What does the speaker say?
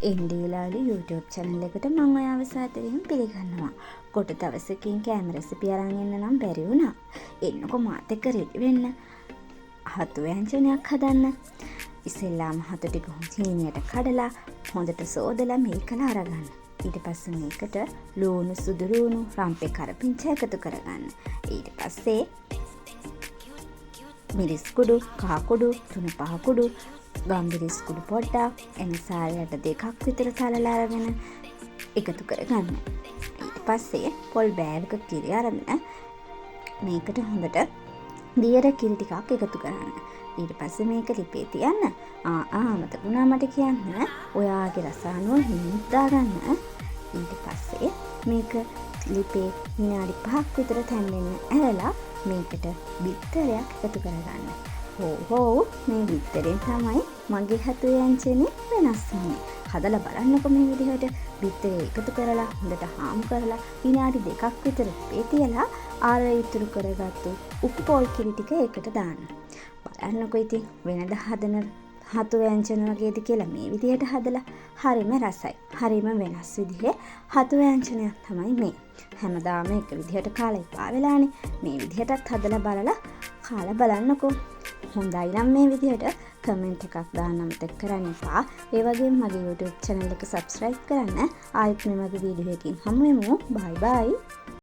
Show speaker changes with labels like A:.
A: එන්ඩීලාලු YouTube channel එකට මං ඔයාව සාදරයෙන් පිළිගන්නවා. කොට දවසකින් කෑම රෙසිපි අරන් එන්න නම් බැරි වුණා. එන්නකෝ මාත් එක්ක රෙඩි වෙන්න. හතු ව්‍යංජනයක් හදන්න. ඉස්සෙල්ලාම හතු ටික හීනියට කඩලා හොඳට සෝදලා මේකලා අරගන්න. ඊට පස්සේ මේකට ලූණු, සුදු ලූණු, රම්පෙ කරපිංචා එකතු කරගන්න. ඊට පස්සේ මිරිස් කුඩු, කහ කුඩු, තුන පහ කුඩු, ගම්මිරිස් කුඩු පොඩ්ඩක්, එනසාල් ඇට දෙකක් විතර තලලා අරගෙන එකතු කරගන්න. ඊට පස්සේ පොල් බෑවක කිරි අරගෙන මේකට හොඳට දියර කිරි ටිකක් එකතු කරන්න. ඊට පස්සේ මේක ලිපේ තියන්න. ආ ආ අමතක වුණා මට කියන්න. ඔයාගේ රස අනුව හීනිත් දාගන්න. ඊට පස්සේ මේක ලිපේ විනාඩි 5ක් විතර තැම්බෙන්න ඇරලා මේකට බිත්තරයක් එකතු කරගන්න. හෝ හෝ මේ බිත්තරෙන් තමයි මගේ හතු ව්‍යංජනේ වෙනස් වෙන්නේ. හදලා බලන්නකො මේ විදිහට බිත්තරේ එකතු කරලා හොඳට හාමු කරලා විනාඩි 2ක් විතර ලිපේ තියලා ආර ඉතුරු කරගත්තු උපු පොල් කිරි ටික ඒකට දාන්න. බලන්නකො ඉතින් වෙනද හදන හතු ව්‍යංජන වගේද කියලා මේ විදිහට හදලා හරිම රසයි. හරිම වෙනස් විදිහේ හතු ව්‍යංජනයක් තමයි මේ. හැමදාම එක විදිහට කාලා එපා වෙලානේ. මේ විදිහටත් හදලා බලලා කාලා බලන්නකෝ. හොඳයි නම් මේ විදිහට කමෙන්ට් එකක් දාන්න අමතක කරන්න එපා. ඒ වගේම මගේ YouTube channel එක subscribe කරන්න. ආයෙත් මේ වගේ වීඩියෝ එකකින් හමු වෙමු. බයි බයි.